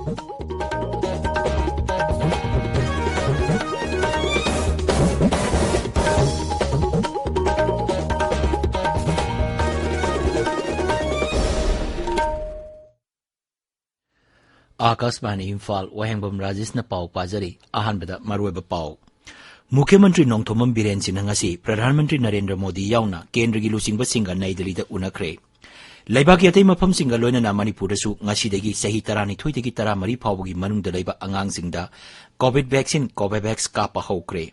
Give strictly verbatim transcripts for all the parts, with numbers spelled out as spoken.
ꯑꯥꯀꯥꯁꯕꯥꯅꯤ ꯏꯝꯐꯥꯜ, ꯋꯥꯍꯦꯡꯕꯝ ꯔꯥꯖꯦꯁꯅ ꯄꯥꯎ ꯄꯥꯖꯔꯤ꯫ ꯑꯍꯥꯟꯕꯗ ꯃꯔꯨꯑꯣꯏꯕ ꯄꯥꯎ꯫ ꯃꯨꯈ꯭ꯌ ꯃꯟꯇ꯭ꯔꯤ ꯅꯣꯡꯊꯣꯝꯕꯝ ꯕꯤꯔꯦꯟ ꯁꯤꯡꯅ ꯉꯁꯤ ꯄ꯭ꯔꯙꯥꯟ ꯃꯟꯇ꯭ꯔꯤ ꯅꯔꯦꯟꯗ꯭ꯔ ꯃꯣꯗꯤ ꯌꯥꯎꯅ ꯀꯦꯟꯗ꯭ꯔꯒꯤ ꯂꯨꯆꯤꯡꯕꯁꯤꯡꯒ ꯅꯩ ꯗꯦꯜꯂꯤꯗ ꯎꯅꯈ꯭ꯔꯦ꯫ ꯂꯩꯕꯥꯛꯀꯤ ꯑꯇꯩ ꯃꯐꯝꯁꯤꯡꯒ ꯂꯣꯏꯅꯅ ꯃꯅꯤꯄꯨꯔꯗꯁꯨ ꯉꯁꯤꯗꯒꯤ ꯆꯍꯤ ꯇꯔꯥꯅꯤꯊꯣꯏꯗꯒꯤ ꯇꯔꯥꯃꯔꯤ ꯐꯥꯎꯕꯒꯤ ꯃꯅꯨꯡꯗ ꯂꯩꯕ ꯑꯉꯥꯡꯁꯤꯡꯗ ꯀꯣꯚꯤꯗ ꯚꯦꯛꯁꯤꯟ ꯀꯣꯚꯥꯚꯦꯛꯁ ꯀꯥꯞꯄ ꯍꯧꯈ꯭ꯔꯦ꯫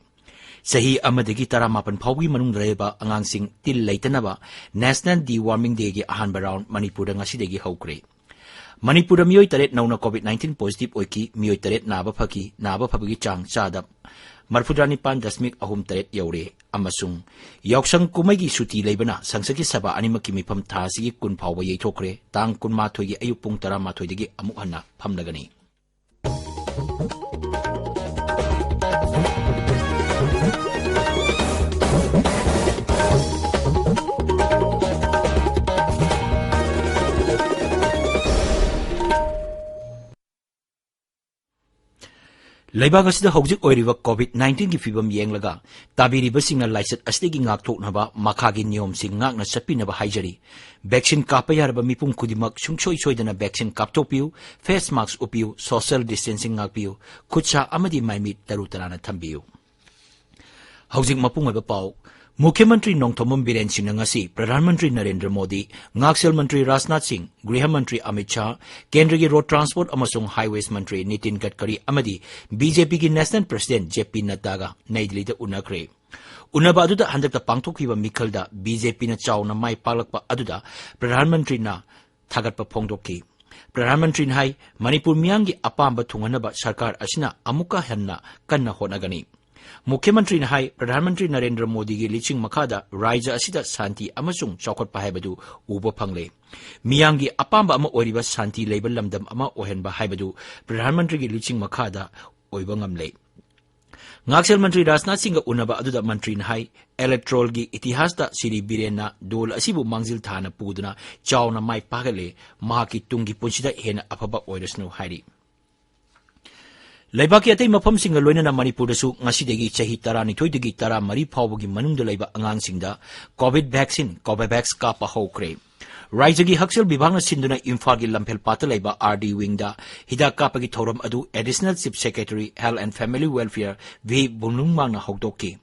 ꯆꯍꯤ ꯑꯃꯗꯒꯤ ꯇꯔꯥꯃꯥꯄꯟ ꯐꯥꯎꯕꯒꯤ ꯃꯅꯨꯡꯗ ꯂꯩꯕ ꯑꯉꯥꯡꯁꯤꯡ ꯇꯤꯜ ꯂꯩꯇꯅꯕ ꯅꯦꯁꯅꯦꯜ ꯗꯤ ꯋꯥꯔꯃꯤꯡ ꯗꯦꯒꯤ ꯑꯍꯥꯟꯕ ꯔꯥꯎꯟꯗ ꯃꯅꯤꯄꯨꯔꯗ ꯉꯁꯤꯗꯒꯤ ꯍꯧꯈ꯭ꯔꯦ꯫ ꯃꯅꯤꯄꯨꯔꯗ ꯃꯤꯑꯣꯏ ꯇꯔꯦꯠ ꯅꯧꯅ ꯀꯣꯚꯤꯗ ꯅꯥꯏꯟꯇꯤꯟ ꯄꯣꯖꯤꯇꯤꯚ ꯑꯣꯏꯈꯤ꯫ ꯃꯤꯑꯣꯏ ꯇꯔꯦꯠ ꯅꯥꯕ ꯐꯈꯤ꯫ ꯅꯥꯕ ꯐꯕꯒꯤ ꯆꯥꯡ ꯆꯥꯗ ꯃꯔꯤꯐꯨꯇꯔꯥ ꯅꯤꯄꯥꯟ ꯗꯁꯃꯤꯛ ꯑꯍꯨꯝ ꯇꯔꯦꯠ ꯌꯧꯔꯦ꯫ ꯑꯃꯁꯨꯡ ꯌꯥꯎꯁꯪ ꯀꯨꯝꯍꯩꯒꯤ ꯁꯨꯇꯤ ꯂꯩꯕꯅ ꯁꯪꯁꯠꯀꯤ ꯁꯚꯥ ꯑꯅꯤꯃꯛꯀꯤ ꯃꯤꯐꯝ ꯊꯥ ꯑꯁꯤꯒꯤ ꯀꯨꯟ ꯐꯥꯎꯕ ꯌꯩꯊꯣꯛꯈ꯭ꯔꯦ꯫ ꯇꯥꯡ ꯀꯨꯟꯃꯥꯊꯣꯏꯒꯤ ꯑꯌꯨꯛ ꯄꯨꯡ ꯇꯔꯥꯃꯥꯊꯣꯏꯗꯒꯤ ꯑꯃꯨꯛ ꯍꯟꯅ ꯐꯝꯂꯒꯅꯤ꯫ ꯂꯩꯕꯥꯛ ꯑꯁꯤꯗ ꯍꯧꯖꯤꯛ ꯑꯣꯏꯔꯤꯕ ꯀꯣꯚꯤꯗ ꯅꯥꯏꯟꯇꯤꯟꯒꯤ ꯐꯤꯚꯝ ꯌꯦꯡꯂꯒ, ꯇꯥꯕꯤꯔꯤꯕꯁꯤꯡꯅ ꯂꯥꯏꯆꯠ ꯑꯁꯤꯗꯒꯤ ꯉꯥꯛꯊꯣꯛꯅꯕ ꯃꯈꯥꯒꯤ ꯅꯤꯌꯣꯝꯁꯤꯡ ꯉꯥꯛꯅ ꯆꯠꯄꯤꯅꯕ ꯍꯥꯏꯖꯔꯤ꯫ ꯚꯦꯛꯁꯤꯟ ꯀꯥꯞꯄ ꯌꯥꯔꯕ ꯃꯤꯄꯨꯝ ꯈꯨꯗꯤꯡꯃꯛ ꯁꯨꯡꯁꯣꯏ ꯁꯣꯏꯗꯅ ꯚꯦꯛꯁꯤꯟ ꯀꯥꯞꯊꯣꯛꯄꯤꯌꯨ꯫ ꯐꯦꯁ ꯃꯥꯁꯛ ꯎꯞꯄꯤꯌꯨ꯫ ꯁꯣꯁꯤꯌꯦꯜ ꯗꯤꯁꯇꯦꯟꯁꯤꯡ ꯉꯥꯛꯄꯤꯌꯨ꯫ ꯈꯨꯠꯁꯥ ꯑꯃꯗꯤ ꯃꯥꯏꯃꯤꯠ ꯇꯔꯨ ꯇꯔꯥꯅ ꯊꯝꯕꯤꯌꯨ꯫ ꯍꯧꯖꯤꯛ ꯃꯄꯨꯡ ꯑꯣꯏꯕ ꯄꯥꯎ꯫ ꯃꯨꯈ꯭ꯌ ꯃꯟꯇ꯭ꯔꯤ ꯅꯣꯡꯊꯣꯝꯕꯝ ꯕꯤꯔꯦꯟ ꯁꯤꯡꯅ ꯉꯁꯤ ꯄ꯭ꯔꯙꯥꯟ ꯃꯟꯇ꯭ꯔꯤ ꯅꯔꯦꯟꯗ꯭ꯔ ꯃꯣꯗꯤ, ꯉꯥꯛꯁꯦꯜ ꯃꯟꯇ꯭ꯔꯤ ꯔꯥꯖꯅꯥꯊ ꯁꯤꯡ, ꯒ꯭ꯔꯤꯍ ꯃꯟꯇ꯭ꯔꯤ ꯑꯃꯤꯠ ꯁꯥꯍ, ꯀꯦꯟꯗ꯭ꯔꯒꯤ ꯔꯣꯗ ꯇ꯭ꯔꯥꯟꯁꯄꯣꯔꯠ ꯑꯃꯁꯨꯡ ꯍꯥꯏꯋꯦꯁ ꯃꯟꯇ꯭ꯔꯤ ꯅꯤꯇꯤꯟ ꯒꯗꯀꯔꯤ ꯑꯃꯗꯤ ꯕꯤ ꯖꯦ ꯄꯤꯒꯤ ꯅꯦꯁꯅꯦꯜ ꯄ꯭ꯔꯁꯤꯗꯦꯟꯠ ꯖꯦ ꯄꯤ ꯅꯗ꯭ꯗꯥꯒ ꯅꯩ ꯗꯤꯜꯂꯤꯗ ꯎꯅꯈ꯭ꯔꯦ꯫ ꯎꯅꯕ ꯑꯗꯨꯗ ꯍꯟꯗꯛꯇ ꯄꯥꯡꯊꯣꯛꯈꯤꯕ ꯃꯤꯈꯜꯗ ꯕꯤ ꯖꯦ ꯄꯤꯅ ꯆꯥꯎꯅ ꯃꯥꯏ ꯄꯥꯛꯂꯛꯄ ꯑꯗꯨꯗ ꯄ꯭ꯔꯙꯥꯟ ꯃꯟꯇ꯭ꯔꯤꯅ ꯊꯥꯒꯠꯄ ꯐꯣꯡꯗꯣꯛꯈꯤ꯫ ꯄ꯭ꯔꯙꯥꯟ ꯃꯟꯇ꯭ꯔꯤꯅ ꯍꯥꯏ, ꯃꯅꯤꯄꯨꯔ ꯃꯤꯌꯥꯝꯒꯤ ꯑꯄꯥꯝꯕ ꯊꯨꯡꯍꯟꯅꯕ ꯁꯔꯀꯥꯔ ꯑꯁꯤꯅ ꯑꯃꯨꯛꯀ ꯍꯟꯅ ꯀꯟꯅ ꯍꯣꯠꯅꯒꯅꯤ꯫ ꯃꯨꯈ꯭ꯌ ꯃꯟꯇ꯭ꯔꯤꯅ ꯍꯥꯏ, ꯄ꯭ꯔꯙꯥꯟ ꯃꯟꯇ꯭ꯔꯤ ꯅꯔꯦꯟꯗ꯭ꯔ ꯃꯣꯗꯤꯒꯤ ꯂꯤꯆꯤꯡ ꯃꯈꯥꯗ ꯔꯥꯖ꯭ꯌ ꯑꯁꯤꯗ ꯁꯥꯟꯇꯤ ꯑꯃꯁꯨꯡ ꯆꯥꯎꯈꯠꯄ ꯍꯥꯏꯕꯗꯨ ꯎꯕ ꯐꯪꯂꯦ꯫ ꯃꯤꯌꯥꯝꯒꯤ ꯑꯄꯥꯝꯕ ꯑꯃ ꯑꯣꯏꯔꯤꯕ ꯁꯥꯟꯇꯤ ꯂꯩꯕ ꯂꯝꯗꯝ ꯑꯃ ꯑꯣꯏꯍꯟꯕ ꯍꯥꯏꯕꯗꯨ ꯄ꯭ꯔꯙꯥꯟ ꯃꯟꯇ꯭ꯔꯤꯒꯤ ꯂꯤꯆꯤꯡ ꯃꯈꯥꯗ ꯑꯣꯏꯕ ꯉꯝꯂꯦ꯫ ꯉꯥꯛꯁꯦꯜ ꯃꯟꯇ꯭ꯔꯤ ꯔꯥꯖꯅꯥꯊ ꯁꯤꯡꯒ ꯎꯅꯕ ꯑꯗꯨꯗ ꯃꯟꯇ꯭ꯔꯤꯅ ꯍꯥꯏ, ꯏꯂꯦꯛꯇꯣꯔꯦꯜꯒꯤ ꯏꯇꯤꯍꯥꯁꯇ ꯁ꯭ꯔꯤ ꯕꯤꯔꯦꯟꯅ ꯗꯣꯜ ꯑꯁꯤꯕꯨ ꯃꯥꯡꯖꯤꯜ ꯊꯥꯅ ꯄꯨꯗꯨꯅ ꯆꯥꯎꯅ ꯃꯥꯏ ꯄꯥꯛꯍꯜꯂꯦ꯫ ꯃꯍꯥꯛꯀꯤ ꯇꯨꯡꯒꯤ ꯄꯨꯟꯁꯤꯗ ꯍꯦꯟꯅ ꯑꯐꯕ ꯑꯣꯏꯔꯁꯅꯨ ꯍꯥꯏꯔꯤ꯫ ꯂꯩꯕꯥꯛꯀꯤ ꯑꯇꯩ ꯃꯐꯝꯁꯤꯡꯒ ꯂꯣꯏꯅꯅ ꯃꯅꯤꯄꯨꯔꯗꯁꯨ ꯉꯁꯤꯗꯒꯤ ꯆꯍꯤ ꯇꯔꯥꯅꯤꯊꯣꯏꯗꯒꯤ ꯇꯔꯥꯃꯔꯤ ꯐꯥꯎꯕꯒꯤ ꯃꯅꯨꯡꯗ ꯂꯩꯕ ꯑꯉꯥꯡꯁꯤꯡꯗ COVID vaccine, Covovax ꯀꯥꯞꯄ ꯍꯧꯈ꯭ꯔꯦ꯫ ꯔꯥꯖ꯭ꯌꯒꯤ ꯍꯛꯁꯦꯜ ꯕꯤꯚꯥꯒꯅ ꯁꯤꯟꯗꯨꯅ ꯏꯝꯐꯥꯜꯒꯤ ꯂꯝꯐꯦꯜꯄꯥꯠꯇ ꯂꯩꯕ RD wingꯗ ꯍꯤꯗꯥꯛ ꯀꯥꯞꯄꯒꯤ ꯊꯧꯔꯝ ꯑꯗꯨ Additional Chief Secretary Health and Family Welfare V ꯕꯨꯝꯂꯨꯡꯃꯥꯡꯅ ꯍꯧꯗꯣꯛꯈꯤ꯫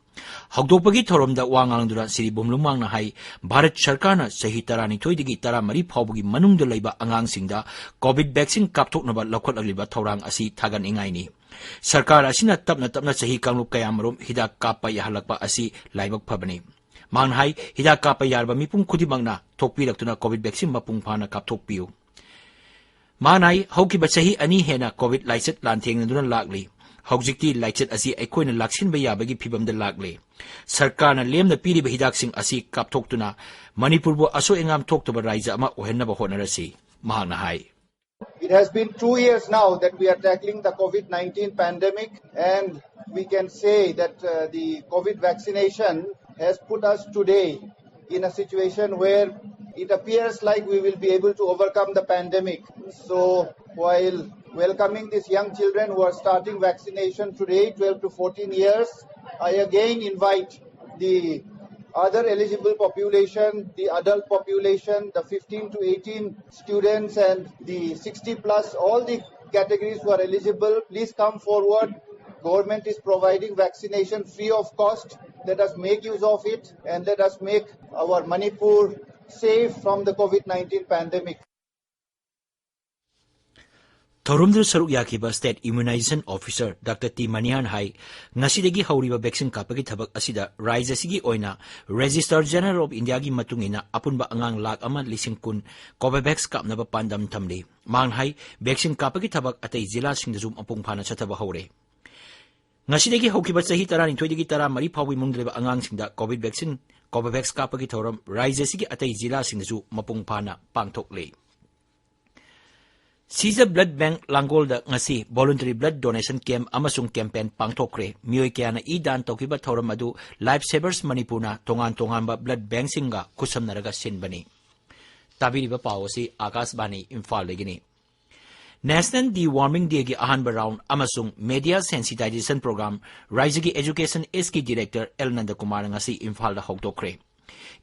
ꯍꯧꯗꯣꯛꯄꯒꯤ ꯊꯧꯔꯝꯗ ꯋꯥ ꯉꯥꯡꯗꯨꯅ ꯁ꯭ꯔꯤ ꯕꯨꯝꯂꯨꯡꯃꯥꯡꯅ ꯍꯥꯏ, ꯚꯥꯔꯠ ꯁꯔꯀꯥꯔꯅ ꯆꯍꯤ ꯇꯔꯥꯅꯤꯊꯣꯏꯗꯒꯤ ꯇꯔꯥꯃꯔꯤ ꯐꯥꯎꯕꯒꯤ ꯃꯅꯨꯡꯗ ꯂꯩꯕ ꯑꯉꯥꯡꯁꯤꯡꯗ COVID vaccine ꯀꯥꯞꯊꯣꯛꯅꯕ ꯂꯧꯈꯠꯂꯛꯂꯤꯕ ꯊꯧꯔꯥꯡ ꯑꯁꯤ ꯊꯥꯒꯠꯅꯤꯡꯉꯥꯏꯅꯤ꯫ ꯁꯔꯀꯥꯔ ꯑꯁꯤꯅ ꯇꯞꯅ ꯇꯞꯅ ꯆꯍꯤ ꯀꯥꯡꯂꯨꯞ ꯀꯌꯥꯃꯔꯨꯝ ꯍꯤꯗꯥꯛ ꯀꯥꯞꯄ ꯌꯥꯍꯜꯂꯛꯄ ꯑꯁꯤ ꯂꯥꯏꯕꯛ ꯐꯕꯅꯤ꯫ ꯃꯍꯥꯛꯅ ꯍꯥꯏ, ꯍꯤꯗꯥꯛ ꯀꯥꯞꯄ ꯌꯥꯔꯕ ꯃꯤꯄꯨꯝ ꯈꯨꯗꯤꯡꯃꯛꯅ ꯊꯣꯛꯄꯤꯔꯛꯇꯨꯅ COVID vaccine ꯃꯄꯨꯡ ꯐꯥꯅ ꯀꯥꯞꯊꯣꯛꯄꯤꯌꯨ꯫ ꯃꯍꯥꯛꯅ ꯍꯥꯏ, ꯍꯧꯈꯤꯕ ꯆꯍꯤ ꯑꯅꯤ ꯍꯦꯟꯅ COVID ꯂꯥꯏꯆꯠ ꯂꯥꯟꯊꯦꯡꯅꯗꯨꯅ ꯂꯥꯛꯂꯤ꯫ ꯍꯧꯖꯤꯛꯇꯤ ꯂꯥꯏꯆꯠ ꯑꯁꯤ ꯑꯩꯈꯣꯏꯅ ꯂꯥꯛꯁꯤꯟꯕ ꯌꯥꯕꯒꯤ ꯐꯤꯚꯝꯗ ꯂꯥꯛꯂꯦ꯫ ꯁꯔꯀꯥꯔꯅ ꯂꯦꯝꯅ ꯄꯤꯔꯤꯕ ꯍꯤꯗꯥꯛꯁꯤꯡ ꯑꯁꯤ ꯀꯥꯞꯊꯣꯛꯇꯨꯅ ꯃꯅꯤꯄꯨꯔꯕꯨ ꯑꯁꯣꯏ ꯑꯉꯥꯝ ꯊꯣꯛꯇꯕ ꯔꯥꯏꯖ꯭ꯌ ꯑꯃ ꯑꯣꯏꯍꯟꯅꯕ ꯍꯣꯠꯅꯔꯁꯤ, ꯃꯍꯥꯛꯅ ꯍꯥꯏ꯫ It has been two years now that we are tackling the COVID nineteen pandemic, and we can say that uh, the COVID vaccination has put us today in a situation where it appears like we will be able to overcome the pandemic. So, while welcoming these young children who are starting vaccination today, twelve to fourteen years, I again invite the other eligible population, the adult population, the fifteen to eighteen students, and the sixty plus, all the categories who are eligible, please come forward. Government is providing vaccination free of cost. Let us make use of it and let us make our Manipur safe from the COVID nineteen pandemic. ꯊꯧꯔꯝꯗꯨꯗ ꯁꯔꯨꯛ ꯌꯥꯈꯤꯕ State Immunization Officer Doctor T ꯃꯅꯤꯍꯥꯟ ꯍꯥꯏ, ꯉꯁꯤꯗꯒꯤ ꯍꯧꯔꯤꯕ vaccine ꯀꯥꯞꯄꯒꯤ ꯊꯕꯛ ꯑꯁꯤꯗ ꯔꯥꯏꯖ꯭ꯌ ꯑꯁꯤꯒꯤ ꯑꯣꯏꯅ Registrar General of Indiaꯒꯤ ꯃꯇꯨꯡ ꯏꯟꯅ ꯑꯄꯨꯟꯕ ꯑꯉꯥꯡ ꯂꯥꯈ ꯑꯃ ꯂꯤꯁꯤꯡ ꯀꯨꯟ Covovax ꯀꯥꯞꯅꯕ ꯄꯥꯟꯗꯝ ꯊꯝꯂꯤ꯫ ꯃꯍꯥꯛꯅ ꯍꯥꯏ, vaccine ꯀꯥꯞꯄꯒꯤ ꯊꯕꯛ ꯑꯇꯩ ꯖꯤꯂꯥꯁꯤꯡꯗꯁꯨ ꯃꯄꯨꯡ ꯐꯥꯅ ꯆꯠꯊꯕ ꯍꯧꯔꯦ꯫ ꯉꯁꯤꯗꯒꯤ ꯍꯧꯈꯤꯕ ꯆꯍꯤ ꯇꯔꯥꯅꯤꯊꯣꯏꯗꯒꯤ ꯇꯔꯥꯃꯔꯤ ꯐꯥꯎꯕꯒꯤ ꯃꯅꯨꯡꯗ ꯂꯩꯕ ꯑꯉꯥꯡꯁꯤꯡꯗ COVID vaccine, Covovax ꯀꯥꯞꯄꯒꯤ ꯊꯧꯔꯝ ꯔꯥꯏꯖ꯭ꯌ ꯑꯁꯤꯒꯤ ꯑꯇꯩ ꯖꯤꯂꯥꯁꯤꯡꯗꯁꯨ ꯃꯄꯨꯡ ꯐꯥꯅ ꯄꯥꯡꯊꯣꯛꯂꯤ꯫ Seize the Blood Bank ꯂꯥꯡꯒꯣꯜꯗ ꯉꯁꯤ Voluntary Blood Donation Camp ꯑꯃꯁꯨꯡ campaign ꯄꯥꯡꯊꯣꯛꯈ꯭ꯔꯦ꯫ ꯃꯤꯑꯣꯏ ꯀꯌꯥꯅ ꯏ ꯗꯥꯟ ꯇꯧꯈꯤꯕ ꯊꯧꯔꯝ ꯑꯗꯨ Life Savers ꯃꯅꯤꯄꯨꯔꯅ ꯇꯣꯉꯥꯟ ꯇꯣꯉꯥꯟꯕ blood bankꯁꯤꯡꯒ ꯈꯨꯠꯁꯝꯅꯔꯒ ꯁꯤꯟꯕꯅꯤ꯫ ꯇꯥꯕꯤꯔꯤꯕ ꯄꯥꯎ ꯑꯁꯤ ꯑꯥꯀꯥꯁꯕꯥꯅꯤ ꯏꯝꯐꯥꯜꯗꯒꯤꯅꯤ꯫ National Deworming Day ꯒꯤ ꯑꯍꯥꯟꯕ round ꯑꯃꯁꯨꯡ Media Sensitization Program ꯔꯥꯏꯖ꯭ꯌꯒꯤ Education Ace ꯀꯤ Director ꯑꯦꯜ ꯅꯟꯗꯀꯨꯃꯥꯔꯅ ꯉꯁꯤ ꯏꯝꯐꯥꯜꯗ ꯍꯧꯗꯣꯛꯈ꯭ꯔꯦ꯫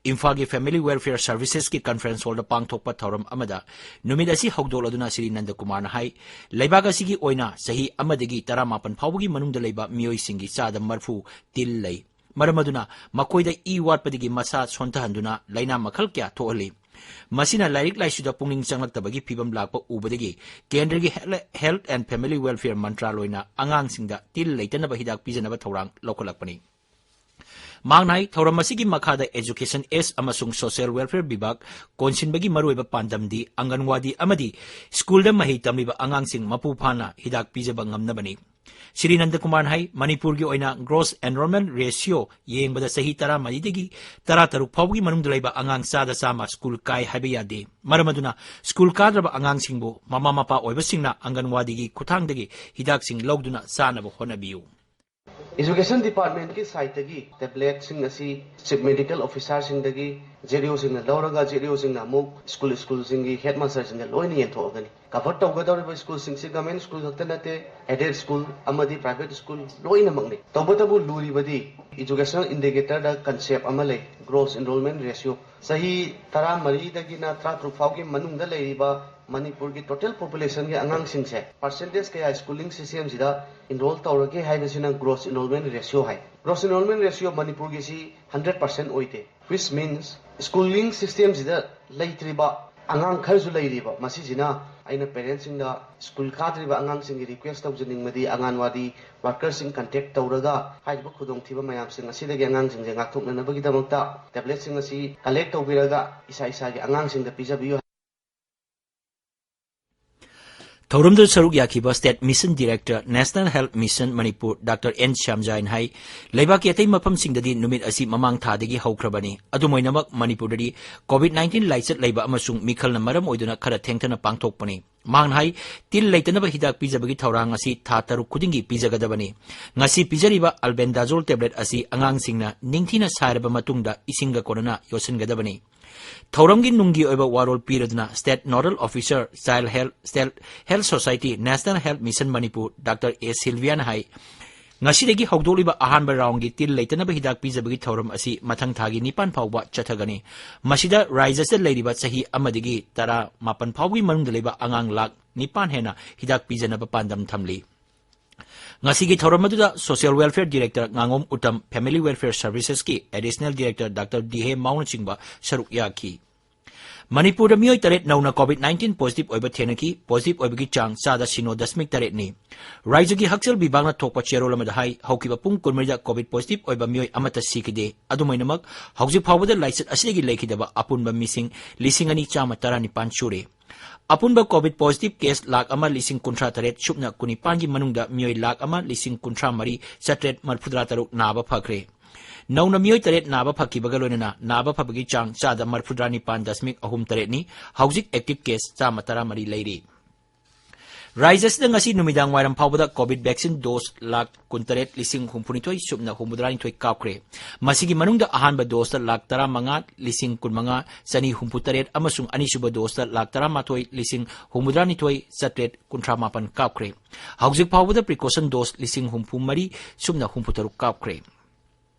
ꯏꯝꯐꯥꯜꯒꯤ Family Welfare Services ꯀꯤ Conference Hall ꯗ ꯄꯥꯡꯊꯣꯛꯄ ꯊꯧꯔꯝ ꯑꯃꯗ ꯅꯨꯃꯤꯠ ꯑꯁꯤ ꯍꯧꯗꯣꯛꯂꯗꯨꯅ ꯁ꯭ꯔꯤ ꯅꯟꯗꯀꯨꯃꯥꯔꯅ ꯍꯥꯏ, ꯂꯩꯕꯥꯛ ꯑꯁꯤꯒꯤ ꯑꯣꯏꯅ ꯆꯍꯤ ꯑꯃꯗꯒꯤ ꯇꯔꯥꯃꯥꯄꯟ ꯐꯥꯎꯕꯒꯤ ꯃꯅꯨꯡꯗ ꯂꯩꯕ ꯃꯤꯑꯣꯏꯁꯤꯡꯒꯤ ꯆꯥꯗ ꯃꯔꯐꯨ ꯇꯤꯜ ꯂꯩ꯫ ꯃꯔꯝ ꯑꯗꯨꯅ ꯃꯈꯣꯏꯗ ꯏ ꯋꯥꯠꯄꯗꯒꯤ ꯃꯁꯥ ꯁꯣꯟꯊꯍꯟꯗꯨꯅ ꯂꯥꯏꯅꯥ ꯃꯈꯜ ꯀꯌꯥ ꯊꯣꯛꯍꯜꯂꯤ꯫ ꯃꯁꯤꯅ ꯂꯥꯏꯔꯤꯛ ꯂꯥꯏꯁꯨꯗ ꯄꯨꯛꯅꯤꯡ ꯆꯪꯂꯛꯇꯕꯒꯤ ꯐꯤꯕꯝ ꯂꯥꯛꯄ ꯎꯕꯗꯒꯤ ꯀꯦꯟꯗ꯭ꯔꯒꯤ Health and Family Welfare ꯃꯟꯇ꯭ꯔꯥꯂꯣꯏꯅ ꯑꯉꯥꯡꯁꯤꯡꯗ ꯇꯤꯜ ꯂꯩꯇꯅꯕ ꯍꯤꯗꯥꯛ ꯄꯤꯖꯅꯕ ꯊꯧꯔꯥꯡ ꯂꯧꯈꯠꯂꯛꯄꯅꯤ꯫ ꯃꯍꯥꯛꯅ ꯍꯥꯏ, ꯊꯧꯔꯝ ꯑꯁꯤꯒꯤ ꯃꯈꯥꯗ Education Ace ꯑꯃꯁꯨꯡ Social Welfare ꯕꯤꯚꯥꯒ ꯀꯣꯟꯁꯤꯟꯕꯒꯤ ꯃꯔꯨꯑꯣꯏꯕ ꯄꯥꯟꯗꯝꯗꯤ ꯑꯪꯒꯟꯋꯥꯗꯤ ꯑꯃꯗꯤ ꯁ꯭ꯀꯨꯜꯗ ꯃꯍꯩ ꯇꯝꯂꯤꯕ ꯑꯉꯥꯡꯁꯤꯡ ꯃꯄꯨ ꯐꯥꯅ ꯍꯤꯗꯥꯛ ꯄꯤꯖꯕ ꯉꯝꯅꯕꯅꯤ꯫ ꯁ꯭ꯔꯤ ꯅꯟꯗꯀꯨꯃꯥꯔꯅ ꯍꯥꯏ, ꯃꯅꯤꯄꯨꯔꯒꯤ ꯑꯣꯏꯅ Gross Enrollment Ratio ꯌꯦꯡꯕꯗ ꯆꯍꯤ ꯇꯔꯥꯃꯔꯤꯗꯒꯤ ꯇꯔꯥꯇꯔꯨꯛ ꯐꯥꯎꯕꯒꯤ ꯃꯅꯨꯡꯗ ꯂꯩꯕ ꯑꯉꯥꯡ ꯆꯥꯗ ꯆꯥꯝꯃ ꯁ꯭ꯀꯨꯜ ꯀꯥꯏ ꯍꯥꯏꯕ ꯌꯥꯗꯦ꯫ ꯃꯔꯝ ꯑꯗꯨꯅ ꯁ꯭ꯀꯨꯜ ꯀꯥꯗ꯭ꯔꯕ ꯑꯉꯥꯡꯁꯤꯡꯕꯨ ꯃꯃꯥ ꯃꯄꯥ ꯑꯣꯏꯕꯁꯤꯡꯅ ꯑꯪꯒꯟꯋꯥꯗꯤꯒꯤ ꯈꯨꯠꯊꯥꯡꯗꯒꯤ ꯍꯤꯗꯥꯛꯁꯤꯡ ꯂꯧꯗꯨꯅ ꯆꯥꯅꯕ ꯍꯣꯠꯅꯕꯤꯌꯨ꯫ Education Department ꯀꯤ side ꯇꯒꯤ tablet ꯁꯤꯡ ꯑꯁꯤ Chief Medical Officer ꯁꯤꯡꯗꯒꯤ, ZEO ꯁꯤꯡꯅ ꯂꯧꯔꯒ, ZEO ꯁꯤꯡꯅ ꯑꯃꯨꯛ ꯁ꯭ꯀꯨꯜ, ꯁ꯭ꯀꯨꯜꯁꯤꯡꯒꯤ headmaster ꯁꯤꯡꯗ ꯂꯣꯏꯅ ꯌꯦꯟꯊꯣꯛꯑꯒꯅꯤ꯫ Cover ꯇꯧꯒꯗꯧꯔꯤꯕ ꯁ꯭ꯀꯨꯜꯁꯤꯡꯁꯤ government ꯁ꯭ꯀꯨꯜ ꯈꯛꯇ ꯅꯠꯇꯦ, aided ꯁ꯭ꯀꯨꯜ ꯑꯃꯗꯤ private ꯁ꯭ꯀꯨꯜ ꯂꯣꯏꯅꯃꯛꯅꯤ꯫ ꯇꯧꯕꯇꯕꯨ ꯂꯨꯔꯤꯕꯗꯤ educational indicator ꯗ concept ꯑꯃ ꯂꯩ, Gross Enrollment Ratio꯫ ꯆꯍꯤ ꯇꯔꯥꯃꯔꯤꯗꯒꯤꯅ ꯇꯔꯥꯇꯔꯨꯛ ꯐꯥꯎꯒꯤ ꯃꯅꯨꯡꯗ ꯂꯩꯔꯤꯕ ꯃꯅꯤꯄꯨꯔꯒꯤ total population ꯒꯤ ꯑꯉꯥꯡꯁꯤꯡꯁꯦ percentage ꯀꯌꯥ schooling system ꯁꯤꯗ enroll ꯇꯧꯔꯒꯦ ꯍꯥꯏꯕꯁꯤꯅ Gross Enrollment Ratio ꯍꯥꯏ꯫ Gross Enrollment Ratio ꯃꯅꯤꯄꯨꯔꯒꯤꯁꯤ hundred percent ꯑꯣꯏꯗꯦ, which means schooling system ꯁꯤꯗ ꯂꯩꯇ꯭ꯔꯤꯕ ꯑꯉꯥꯡ ꯈꯔꯁꯨ ꯂꯩꯔꯤꯕ꯫ ꯃꯁꯤꯁꯤꯅ ꯑꯩꯅ parent ꯁꯤꯡꯗ ꯁ꯭ꯀꯨꯜ ꯀꯥꯗ꯭ꯔꯤꯕ ꯑꯉꯥꯡꯁꯤꯡꯒꯤ request ꯇꯧꯖꯅꯤꯡꯕꯗꯤ ꯑꯪꯒꯟꯋꯥꯗꯤ worker ꯁꯤꯡ contact ꯇꯧꯔꯒ ꯍꯥꯏꯔꯤꯕ ꯈꯨꯗꯣꯡꯊꯤꯕ ꯃꯌꯥꯝꯁꯤꯡ ꯑꯁꯤꯗꯒꯤ ꯑꯉꯥꯡꯁꯤꯡꯁꯦ ꯉꯥꯛꯊꯣꯛꯅꯅꯕꯒꯤꯗꯃꯛꯇ tablet ꯁꯤꯡ ꯑꯁꯤ collect ꯇꯧꯕꯤꯔꯒ ꯏꯁꯥ ꯏꯁꯥꯒꯤ ꯑꯉꯥꯡꯁꯤꯡꯗ ꯄꯤꯖꯕꯤꯌꯨ꯫ ꯊꯧꯔꯝꯗꯨꯗ ꯁꯔꯨꯛ ꯌꯥꯈꯤꯕ State Mission Director, National Health Mission Manipur, doctor N ꯁ꯭ꯌꯥꯝꯖꯥꯏꯅ ꯍꯥꯏ, ꯂꯩꯕꯥꯛꯀꯤ ꯑꯇꯩ ꯃꯐꯝꯁꯤꯡꯗꯗꯤ ꯅꯨꯃꯤꯠ ꯑꯁꯤ ꯃꯃꯥꯡ ꯊꯥꯗꯒꯤ ꯍꯧꯈ꯭ꯔꯕꯅꯤ꯫ ꯑꯗꯨꯝ ꯑꯣꯏꯅꯃꯛ ꯃꯅꯤꯄꯨꯔꯗꯗꯤ COVID nineteen ꯂꯥꯏꯆꯠ ꯂꯩꯕ ꯑꯃꯁꯨꯡ ꯃꯤꯈꯜꯅ ꯃꯔꯝ ꯑꯣꯏꯗꯨꯅ ꯈꯔ ꯊꯦꯡꯊꯅ ꯄꯥꯡꯊꯣꯛꯄꯅꯤ꯫ ꯃꯍꯥꯛꯅ ꯍꯥꯏ, ꯇꯤꯜ ꯂꯩꯇꯅꯕ ꯍꯤꯗꯥꯛ ꯄꯤꯖꯕꯒꯤ ꯊꯧꯔꯥꯡ ꯑꯁꯤ ꯊꯥ ꯇꯔꯨꯛ ꯈꯨꯗꯤꯡꯒꯤ ꯄꯤꯖꯒꯗꯕꯅꯤ꯫ ꯉꯁꯤ ꯄꯤꯖꯔꯤꯕ albendazole tablet ꯑꯁꯤ ꯑꯉꯥꯡꯁꯤꯡꯅ ꯅꯤꯡꯊꯤꯅ ꯁꯥꯏꯔꯕ ꯃꯇꯨꯡꯗ ꯏꯁꯤꯡꯒ ꯀꯣꯟꯅꯅ ꯌꯣꯠꯁꯤꯟꯒꯗꯕꯅꯤ꯫ ꯊꯧꯔꯝꯒꯤ ꯅꯨꯡꯒꯤ ꯑꯣꯏꯕ ꯋꯥꯔꯣꯜ ꯄꯤꯔꯗꯨꯅ State Nodal Officer Child Health, State Health Society, National Health Mission Manipur, Doctor A ꯁꯤꯜꯚꯤꯌꯥꯅ ꯍꯥꯏ, ꯉꯁꯤꯗꯒꯤ ꯍꯧꯗꯣꯛꯂꯤꯕ ꯑꯍꯥꯟꯕ ꯔꯥꯎꯟꯒꯤ ꯇꯤꯜ ꯂꯩꯇꯅꯕ ꯍꯤꯗꯥꯛ ꯄꯤꯖꯕꯒꯤ ꯊꯧꯔꯝ ꯑꯁꯤ ꯃꯊꯪ ꯊꯥꯒꯤ ꯅꯤꯄꯥꯟ ꯐꯥꯎꯕ ꯆꯠꯊꯒꯅꯤ꯫ ꯃꯁꯤꯗ ꯔꯥꯖ꯭ꯌꯁꯤꯗ ꯂꯩꯔꯤꯕ ꯆꯍꯤ ꯑꯃꯗꯒꯤ ꯇꯔꯥꯃꯥꯄꯟ ꯐꯥꯎꯕꯒꯤ ꯃꯅꯨꯡꯗ ꯂꯩꯕ ꯑꯉꯥꯡ ꯂꯥꯈ ꯅꯤꯄꯥꯟ ꯍꯦꯟꯅ ꯍꯤꯗꯥꯛ ꯄꯤꯖꯅꯕ ꯄꯥꯟꯗꯝ ꯊꯝꯂꯤ꯫ ꯉꯁꯤꯒꯤ ꯊꯧꯔꯝ ꯑꯗꯨꯗ Social Welfare Director ꯉꯥꯉꯣꯝ Uttam, Family Welfare Servicesꯀꯤ Additional Director Doctor ꯗꯤ ꯍꯦ ꯃꯥꯎꯅꯆꯤꯡꯕ ꯁꯔꯨꯛ ꯌꯥꯈꯤ꯫ ꯃꯅꯤꯄꯨꯔꯗ ꯃꯤꯑꯣꯏ ꯇꯔꯦꯠ ꯅꯧꯅ COVID nineteen positive ꯑꯣꯏꯕ ꯊꯦꯡꯅꯈꯤ꯫ Positive ꯑꯣꯏꯕꯒꯤ ꯆꯥꯡ ꯆꯥꯗ ꯁꯤꯅꯣ ꯗꯁꯃꯤꯛ ꯇꯔꯦꯠꯅꯤ꯫ ꯔꯥꯖ꯭ꯌꯒꯤ ꯍꯛꯁꯦꯜ ꯕꯤꯚꯥꯒꯅ ꯊꯣꯛꯄ ꯆꯦꯔꯣꯜ ꯑꯃꯗ ꯍꯥꯏ, ꯍꯧꯈꯤꯕ ꯄꯨꯡ ꯀꯨꯟꯃꯔꯤꯗ COVID positive ꯑꯣꯏꯕ ꯃꯤꯑꯣꯏ ꯑꯃꯠꯇ ꯁꯤꯈꯤꯗꯦ꯫ ꯑꯗꯨꯝ ꯑꯣꯏꯅꯃꯛ, ꯍꯧꯖꯤꯛ ꯐꯥꯎꯕꯗ ꯂꯥꯏꯆꯠ ꯑꯁꯤꯗꯒꯤ ꯂꯩꯈꯤꯗꯕ ꯑꯄꯨꯟꯕ ꯃꯤꯁꯤꯡ ꯂꯤꯁꯤꯡ ꯑꯅꯤ ꯆꯥꯝꯃ ꯇꯔꯥꯅꯤꯄꯥꯟ ꯁꯨꯔꯦ꯫ ꯑꯄꯨꯟꯕ COVID positive case ꯂꯥꯈ ꯑꯃ ꯂꯤꯁꯤꯡ ꯀꯨꯟꯊ꯭ꯔꯥ ꯇꯔꯦꯠ ꯁꯨꯞꯅ ꯀꯨꯟꯅꯤꯄꯥꯟꯒꯤ ꯃꯅꯨꯡꯗ ꯃꯤꯑꯣꯏ ꯂꯥꯈ ꯑꯃ ꯂꯤꯁꯤꯡ ꯀꯨꯟꯊ꯭ꯔꯥ ꯃꯔꯤ ꯆꯥꯇ꯭ꯔꯦꯠ ꯃꯔꯤꯐꯨꯇꯔꯥ ꯇꯔꯨꯛ ꯅꯥꯕ ꯐꯈ꯭ꯔꯦ꯫ ꯅꯧꯅ ꯃꯤꯑꯣꯏ ꯇꯔꯦꯠ ꯅꯥꯕ ꯐꯈꯤꯕꯒ ꯂꯣꯏꯅꯅ ꯅꯥꯕ ꯐꯕꯒꯤ ꯆꯥꯡ ꯆꯥꯗ ꯃꯔꯤꯐꯨꯇꯔꯥ ꯅꯤꯄꯥꯟ ꯗꯁꯃꯤꯛ ꯑꯍꯨꯝ ꯇꯔꯦꯠꯅꯤ꯫ ꯍꯧꯖꯤꯛ active case ꯆꯥꯝꯃ ꯇꯔꯥ ꯃꯔꯤ ꯂꯩꯔꯤ꯫ ꯔꯥꯖ꯭ꯌ ꯑꯁꯤꯗ ꯉꯁꯤ ꯅꯨꯃꯤꯗꯥꯡ ꯋꯥꯏꯔꯝ ꯐꯥꯎꯕꯗ COVID vaccine dose ꯂꯥꯈ ꯀꯨꯟꯇꯔꯦꯠ ꯂꯤꯁꯤꯡ ꯍꯨꯝꯐꯨꯅꯤꯊꯣꯏ ꯁꯨꯞꯅ ꯍꯨꯝꯐꯨꯇꯔꯥꯅꯤꯊꯣꯏ ꯀꯥꯞꯈ꯭ꯔꯦ꯫ ꯃꯁꯤꯒꯤ ꯃꯅꯨꯡꯗ ꯑꯍꯥꯟꯕ doseꯇ ꯂꯥꯈ ꯇꯔꯥꯃꯉꯥ ꯂꯤꯁꯤꯡ ꯀꯨꯟꯃꯉꯥ ꯆꯅꯤ ꯍꯨꯝꯐꯨꯇꯔꯦꯠ ꯑꯃꯁꯨꯡ ꯑꯅꯤꯁꯨꯕ doseꯇ ꯂꯥꯈ ꯇꯔꯥꯃꯥꯊꯣꯏ ꯂꯤꯁꯤꯡ ꯍꯨꯝꯐꯨꯇꯔꯥꯅꯤꯊꯣꯏ ꯆꯥꯇ꯭ꯔꯦꯠ ꯀꯨꯟꯊ꯭ꯔꯥ ꯃꯥꯄꯟ ꯀꯥꯞꯈ꯭ꯔꯦ꯫ ꯍꯧꯖꯤꯛ ꯐꯥꯎꯕꯗ precaution dose ꯂꯤꯁꯤꯡ ꯍꯨꯝꯐꯨ ꯃꯔꯤ ꯁꯨꯞꯅ ꯍꯨꯝꯐꯨ ꯇꯔꯨꯛ ꯀꯥꯞꯈ꯭ꯔꯦ꯫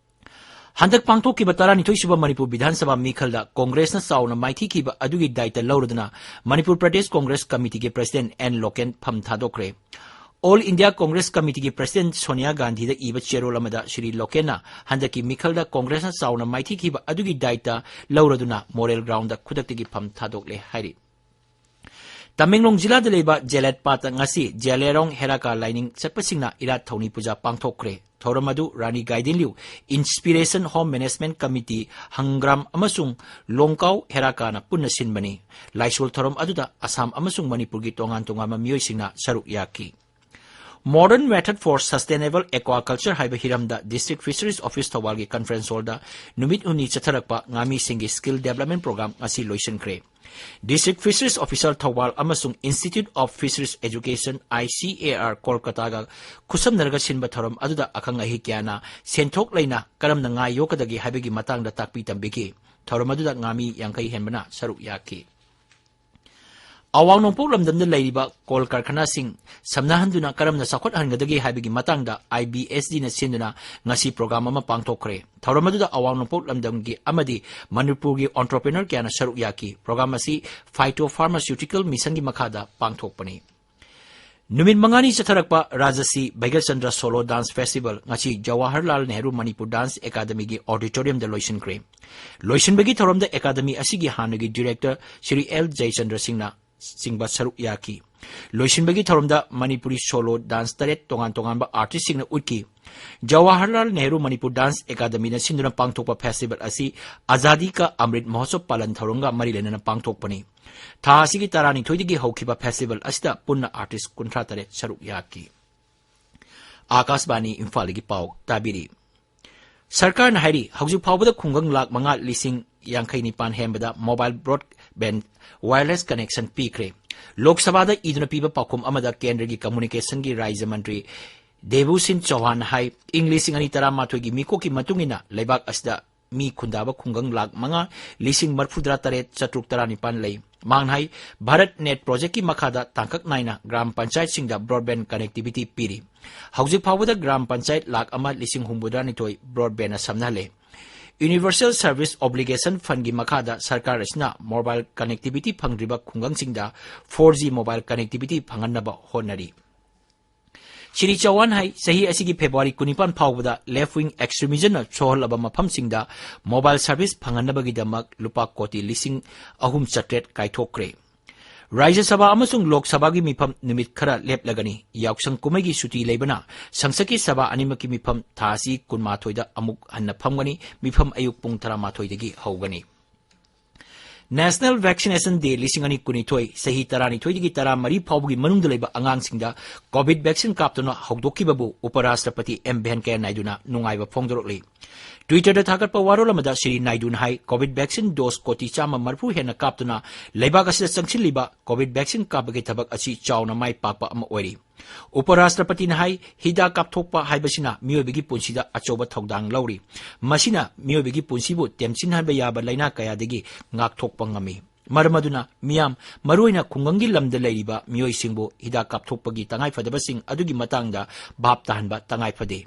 ꯍꯟꯗꯛ ꯄꯥꯡꯊꯣꯛꯈꯤꯕ ꯇꯔꯥꯅꯤꯊꯣꯏ ꯁꯨꯕ ꯃꯅꯤꯄꯨꯔ ꯕꯤꯙꯥꯟ ꯁꯚꯥ ꯃꯤꯈꯜꯗ ꯀꯣꯡꯒ꯭ꯔꯦꯁꯅ ꯆꯥꯎꯅ ꯃꯥꯏꯊꯤꯈꯤꯕ ꯑꯗꯨꯒꯤ ꯗꯥꯏꯇ ꯂꯧꯔꯗꯨꯅ ꯃꯅꯤꯄꯨꯔ ꯄ꯭ꯔꯗꯦꯁ ꯀꯣꯡꯒ꯭ꯔꯦꯁ ꯀꯃꯤꯇꯤꯒꯤ President ꯑꯦꯟ ꯂꯣꯀꯦꯟ ꯐꯝ ꯊꯥꯗꯣꯛꯈ꯭ꯔꯦ꯫ All India Congress Committeeꯒꯤ President Sonia ꯒꯥꯟꯙꯤꯗ ꯏꯕ ꯆꯦꯔꯣꯜ ꯑꯃꯗ ꯁ꯭ꯔꯤ ꯂꯣꯀꯦꯟꯅ ꯍꯟꯗꯛꯀꯤ ꯃꯤꯈꯜꯗ ꯀꯣꯡꯒ꯭ꯔꯦꯁꯅ ꯆꯥꯎꯅ ꯃꯥꯏꯊꯤꯈꯤꯕ ꯑꯗꯨꯒꯤ ꯗꯥꯏꯇ ꯂꯧꯔꯗꯨꯅ moral groundꯗ ꯈꯨꯗꯛꯇꯒꯤ ꯐꯝ ꯊꯥꯗꯣꯛꯂꯦ ꯍꯥꯏꯔꯤ꯫ ꯇꯃꯦꯡꯂꯣꯡ ꯖꯤꯂꯥꯗ ꯂꯩꯕ ꯖꯦꯂꯦꯠꯄꯥꯠꯇ ꯉꯁꯤ ꯖꯦꯂꯦꯔꯣꯡ ꯍꯦꯔꯥꯀꯥ ꯂꯥꯏꯅꯤꯡ ꯆꯠꯄꯁꯤꯡꯅ ꯏꯔꯥꯠ ꯊꯧꯅꯤ ꯄꯨꯖꯥ ꯄꯥꯡꯊꯣꯛꯈ꯭ꯔꯦ꯫ ꯊꯧꯔꯝ ꯑꯗꯨ ꯔꯥꯅꯤ ꯒꯥꯏꯗꯤꯟꯂꯤꯎ, Inspiration Home Management Committee, ꯍꯪꯒ꯭ꯔꯥꯝ ꯑꯃꯁꯨꯡ ꯂꯣꯡꯀꯥꯎ ꯍꯦꯔꯥꯀꯥꯅ ꯄꯨꯟꯅ ꯁꯤꯟꯕꯅꯤ꯫ ꯂꯥꯏꯁꯣꯜ ꯊꯧꯔꯝ ꯑꯗꯨꯗ ꯑꯁꯥꯝ ꯑꯃꯁꯨꯡ ꯃꯅꯤꯄꯨꯔꯒꯤ ꯇꯣꯉꯥꯟ ꯇꯣꯉꯥꯟꯕ ꯃꯤꯑꯣꯏꯁꯤꯡꯅ ꯁꯔꯨꯛ ꯌꯥꯈꯤ꯫ Modern Method for Sustainable Aquaculture ꯍꯥꯏꯕ ꯍꯤꯔꯝꯗ District Fisheries Office ꯊꯧꯕꯥꯜꯒꯤ conference hallꯗ ꯅꯨꯃꯤꯠ ꯍꯨꯝꯅꯤ ꯆꯠꯊꯔꯛꯄ ꯉꯥꯃꯤꯁꯤꯡꯒꯤ skill development program ꯉꯁꯤ ꯂꯣꯏꯁꯤꯟꯈ꯭ꯔꯦ꯫ District Fisheries Officer ꯊꯧꯕꯥꯜ ꯑꯃꯁꯨꯡ Institute of Fisheries Education, I C A R, ꯀꯣꯜꯀꯇꯥꯒ ꯈꯨꯠꯁꯝꯅꯔꯒ ꯁꯤꯟꯕ ꯊꯧꯔꯝ ꯑꯗꯨꯗ ꯑꯈꯪ ꯑꯍꯩ ꯀꯌꯥꯅ ꯁꯦꯟꯊꯣꯛ ꯂꯩꯅ ꯀꯔꯝꯅ ꯉꯥ ꯌꯣꯛꯀꯗꯒꯦ ꯍꯥꯏꯕꯒꯤ ꯃꯇꯥꯡꯗ ꯇꯥꯛꯄꯤ ꯇꯝꯕꯤꯈꯤ꯫ ꯊꯧꯔꯝ ꯑꯗꯨꯗ ꯉꯥꯃꯤ ꯌꯥꯡꯈꯩ ꯍꯦꯟꯕꯅ ꯁꯔꯨꯛ ꯌꯥꯈꯤ꯫ ꯑꯋꯥꯡ ꯅꯣꯡꯄꯣꯛ ꯂꯝꯗꯝꯗ ꯂꯩꯔꯤꯕ ꯀꯣꯜ ꯀꯔꯈꯅꯥꯁꯤꯡ ꯁꯝꯅꯍꯟꯗꯨꯅ ꯀꯔꯝꯅ ꯆꯥꯎꯈꯠꯍꯟꯒꯗꯒꯦ ꯍꯥꯏꯕꯒꯤ ꯃꯇꯥꯡꯗ IBSDꯅ ꯁꯤꯟꯗꯨꯅ ꯉꯁꯤ ꯄ꯭ꯔꯣꯒ꯭ꯔꯥꯝ ꯑꯃ ꯄꯥꯡꯊꯣꯛꯈ꯭ꯔꯦ꯫ ꯊꯧꯔꯝ ꯑꯗꯨꯗ ꯑꯋꯥꯡ ꯅꯣꯡꯄꯣꯛ ꯂꯝꯗꯝꯒꯤ ꯑꯃꯗꯤ ꯃꯅꯤꯄꯨꯔꯒꯤ entrepreneur ꯀꯌꯥꯅ ꯁꯔꯨꯛ ꯌꯥꯈꯤ꯫ ꯄ꯭ꯔꯣꯒ꯭ꯔꯥꯝ ꯑꯁꯤ Phyto Pharmaceutical Missionꯒꯤ ꯃꯈꯥꯗ ꯄꯥꯡꯊꯣꯛꯄꯅꯤ꯫ ꯅꯨꯃꯤꯠ ꯃꯉꯥꯅꯤ ꯆꯠꯊꯔꯛꯄ ꯔꯥꯖꯁꯤ ꯚꯩꯒ꯭ꯌꯆꯟꯗ꯭ꯔ Solo Dance Festival ꯉꯁꯤ ꯖꯋꯥꯍꯔꯂꯥꯜ ꯅꯦꯍꯔꯨ ꯃꯅꯤꯄꯨꯔ Dance Academyꯒꯤ auditoriumꯗ ꯂꯣꯏꯁꯤꯟꯈ꯭ꯔꯦ꯫ ꯂꯣꯏꯁꯤꯟꯕꯒꯤ ꯊꯧꯔꯝꯗ academy ꯑꯁꯤꯒꯤ ꯍꯥꯟꯅꯒꯤ director ꯁ꯭ꯔꯤ ꯑꯦꯜ ꯖꯌꯆꯟꯗ꯭ꯔ ꯁꯤꯡꯅ ꯆꯤꯡꯕ ꯁꯔꯨꯛ ꯌꯥꯈꯤ꯫ ꯂꯣꯏꯁꯤꯟꯕꯒꯤ ꯊꯧꯔꯝꯗ ꯃꯅꯤꯄꯨꯔꯤ solo dance ꯇꯔꯦꯠ ꯇꯣꯉꯥꯟ ꯇꯣꯉꯥꯟꯕ artistꯁꯤꯡꯅ ꯎꯠꯈꯤ꯫ ꯖꯋꯥꯍꯔꯂꯥꯜ ꯅꯦꯍꯔꯨ ꯃꯅꯤꯄꯨꯔ Dance Academyꯅ ꯁꯤꯟꯗꯨꯅ ꯄꯥꯡꯊꯣꯛꯄ festival ꯑꯁꯤ ꯑꯖꯥꯗꯤ ꯀꯥ ꯑꯃ꯭ꯔꯤꯠ ꯃꯍꯣꯠꯁꯕ ꯄꯥꯂꯟ ꯊꯧꯔꯝꯒ ꯃꯔꯤ ꯂꯩꯅꯅ ꯄꯥꯡꯊꯣꯛꯄꯅꯤ꯫ ꯊꯥ ꯑꯁꯤꯒꯤ ꯇꯔꯥꯅꯤꯊꯣꯏꯗꯒꯤ ꯍꯧꯈꯤꯕ festival ꯑꯁꯤꯗ ꯄꯨꯟꯅ artist ꯀꯨꯟꯊ꯭ꯔꯥ ꯇꯔꯦꯠ ꯁꯔꯨꯛ ꯌꯥꯈꯤ꯫ ꯑꯥꯀꯥꯁꯕꯥꯅꯤ ꯏꯝꯐꯥꯜꯗꯒꯤ ꯄꯥꯎ ꯇꯥꯕꯤꯔꯤ꯫ ꯁꯔꯀꯥꯔꯅ ꯍꯥꯏꯔꯤ, ꯍꯧꯖꯤꯛ ꯐꯥꯎꯕꯗ ꯈꯨꯡꯒꯪ ꯂꯥꯈ ꯃꯉꯥ ꯂꯤꯁꯤꯡ ꯌꯥꯡꯈꯩ ꯅꯤꯄꯥꯟ ꯍꯦꯟꯕꯗ mobile broadband wireless connection ꯄꯤꯈ꯭ꯔꯦ꯫ ꯂꯣꯛ ꯁꯚꯥꯗ ꯏꯗꯨꯅ ꯄꯤꯕ ꯄꯥꯎꯈꯨꯝ ꯑꯃꯗ ꯀꯦꯟꯗ꯭ꯔꯒꯤ communicationꯒꯤ ꯔꯥꯖ꯭ꯌ ꯃꯟꯇ꯭ꯔꯤ ꯗꯦꯕꯨꯁꯤꯟ ꯆꯧꯍꯥꯟꯅ ꯍꯥꯏ, ꯏꯪ ꯂꯤꯁꯤꯡ ꯑꯅꯤ ꯇꯔꯥꯃꯥꯊꯣꯏꯒꯤ ꯃꯤꯀꯣꯛꯀꯤ ꯃꯇꯨꯡ ꯏꯟꯅ ꯂꯩꯕꯥꯛ ꯑꯁꯤꯗ ꯃꯤ ꯈꯨꯟꯗꯥꯕ ꯈꯨꯡꯒꯪ ꯂꯥꯈ ꯃꯉꯥ ꯂꯤꯁꯤꯡ ꯃꯔꯤꯐꯨꯇꯔꯥ ꯇꯔꯦꯠ ꯆꯥꯇ꯭ꯔꯨꯛ ꯇꯔꯥꯅꯤꯄꯥꯟ ꯂꯩ꯫ ꯃꯍꯥꯛꯅ ꯍꯥꯏ, ꯚꯥꯔꯠ ꯅꯦꯠ ꯄ꯭ꯔꯣꯖꯦꯛꯀꯤ ꯃꯈꯥꯗ ꯇꯥꯡꯀꯛ ꯅꯥꯏꯅ ꯒ꯭ꯔꯥꯝ ꯄꯟꯆꯥꯌꯠꯁꯤꯡꯗ broadband connectivity ꯄꯤꯔꯤ꯫ ꯍꯧꯖꯤꯛ ꯐꯥꯎꯕꯗ ꯒ꯭ꯔꯥꯝ ꯄꯟꯆꯥꯌꯠ ꯂꯥꯈ ꯑꯃ ꯂꯤꯁꯤꯡ ꯍꯨꯝꯐꯨꯇꯔꯥꯅꯤꯊꯣꯏ broadbandꯅ ꯁꯝꯅꯍꯜꯂꯦ꯫ Universal Service Obligation Fundꯒꯤ ꯃꯈꯥꯗ ꯁꯔꯀꯥꯔ ꯑꯁꯤꯅ mobile connectivity ꯐꯪꯗ꯭ꯔꯤꯕ ꯈꯨꯡꯒꯪꯁꯤꯡꯗ four G mobile connectivity ꯐꯪꯍꯟꯅꯕ ꯍꯣꯠꯅꯔꯤ꯫ ꯁ꯭ꯔꯤ ꯆꯧꯍꯥꯟ ꯍꯥꯏ, ꯆꯍꯤ ꯑꯁꯤꯒꯤ ꯐꯦꯕ꯭ꯔꯨꯋꯥꯔꯤ ꯀꯨꯟꯅꯤꯄꯥꯟ ꯐꯥꯎꯕꯗ left wing extremismꯅ ꯁꯣꯛꯍꯜꯂꯕ ꯃꯐꯝꯁꯤꯡꯗ mobile service ꯐꯪꯍꯟꯅꯕꯒꯤꯗꯃꯛ ꯂꯨꯄꯥ ꯀꯣꯇꯤ ꯂꯤꯁꯤꯡ ꯑꯍꯨꯝ ꯆꯥꯇ꯭ꯔꯦꯠ ꯀꯥꯏꯊꯣꯛꯈ꯭ꯔꯦ꯫ ꯔꯥꯖ꯭ꯌ ꯁꯚꯥ ꯑꯃꯁꯨꯡ ꯂꯣꯛ ꯁꯚꯥꯒꯤ ꯃꯤꯐꯝ ꯅꯨꯃꯤꯠ ꯈꯔ ꯂꯦꯞꯂꯒꯅꯤ꯫ ꯌꯥꯎꯁꯪ ꯀꯨꯝꯍꯩꯒꯤ ꯁꯨꯇꯤ ꯂꯩꯕꯅ ꯁꯪꯁꯠꯀꯤ ꯁꯚꯥ ꯑꯅꯤꯃꯛꯀꯤ ꯃꯤꯐꯝ ꯊꯥ ꯑꯁꯤ ꯀꯨꯟꯃꯥꯊꯣꯏꯗ ꯑꯃꯨꯛ ꯍꯟꯅ ꯐꯝꯒꯅꯤ꯫ ꯃꯤꯐꯝ ꯑꯌꯨꯛ ꯄꯨꯡ ꯇꯔꯥꯃꯥꯊꯣꯏꯗꯒꯤ ꯍꯧꯒꯅꯤ꯫ National Vaccination Day ꯂꯤꯁꯤꯡ ꯑꯅꯤ ꯀꯨꯟꯅꯤꯊꯣꯏ, ꯆꯍꯤ ꯇꯔꯥꯅꯤꯊꯣꯏꯗꯒꯤ ꯇꯔꯥꯃꯔꯤ ꯐꯥꯎꯕꯒꯤ ꯃꯅꯨꯡꯗ ꯂꯩꯕ ꯑꯉꯥꯡꯁꯤꯡꯗ COVID vaccine ꯀꯥꯞꯇꯨꯅ ꯍꯧꯗꯣꯛꯈꯤꯕꯕꯨ ꯎꯄꯔꯥꯁꯇ꯭ꯔꯄꯇꯤ ꯑꯦꯝ ꯚꯦꯡꯀꯌꯥ ꯅꯥꯏꯗꯨꯅ ꯅꯨꯡꯉꯥꯏꯕ ꯐꯣꯡꯗꯣꯔꯛꯂꯤ꯫ Twitter-ꯗ ꯊꯥꯒꯠꯄ ꯋꯥꯔꯣꯜ ꯑꯃꯗ ꯁ꯭ꯔꯤ ꯅꯥꯏꯗꯨꯅ ꯍꯥꯏ, COVID vaccine dose ꯀꯣꯇꯤ ꯆꯥꯝꯃ ꯃꯔꯤꯐꯨ ꯍꯦꯟꯅ ꯀꯥꯞꯇꯨꯅ ꯂꯩꯕꯥꯛ ꯑꯁꯤꯗ ꯆꯪꯁꯤꯜꯂꯤꯕ COVID vaccine ꯀꯥꯞꯄꯒꯤ ꯊꯕꯛ ꯑꯁꯤ ꯆꯥꯎꯅ ꯃꯥꯏ ꯄꯥꯛꯄ ꯑꯃ ꯑꯣꯏꯔꯤ꯫ ꯎꯄꯔꯥꯁꯇ꯭ꯔꯄꯇꯤꯅ ꯍꯥꯏ, ꯍꯤꯗꯥꯛ ꯀꯥꯞꯊꯣꯛꯄ ꯍꯥꯏꯕꯁꯤꯅ ꯃꯤꯑꯣꯏꯕꯒꯤ ꯄꯨꯟꯁꯤꯗ ꯑꯆꯧꯕ ꯊꯧꯗꯥꯡ ꯂꯧꯔꯤ꯫ ꯃꯁꯤꯅ ꯃꯤꯑꯣꯏꯕꯒꯤ ꯄꯨꯟꯁꯤꯕꯨ ꯇꯦꯝꯁꯤꯟꯍꯟꯕ ꯌꯥꯕ ꯂꯥꯏꯅꯥ ꯀꯌꯥꯗꯒꯤ ꯉꯥꯛꯊꯣꯛꯄ ꯉꯝꯃꯤ꯫ ꯃꯔꯝ ꯑꯗꯨꯅ ꯃꯤꯌꯥꯝ, ꯃꯔꯨꯑꯣꯏꯅ ꯈꯨꯡꯒꯪꯒꯤ ꯂꯝꯗ ꯂꯩꯔꯤꯕ ꯃꯤꯑꯣꯏꯁꯤꯡꯕꯨ ꯍꯤꯗꯥꯛ ꯀꯥꯞꯊꯣꯛꯄꯒꯤ ꯇꯉꯥꯏꯐꯗꯕꯁꯤꯡ ꯑꯗꯨꯒꯤ ꯃꯇꯥꯡꯗ ꯚꯥꯞ ꯇꯥꯍꯟꯕ ꯇꯉꯥꯏ ꯐꯗꯦ꯫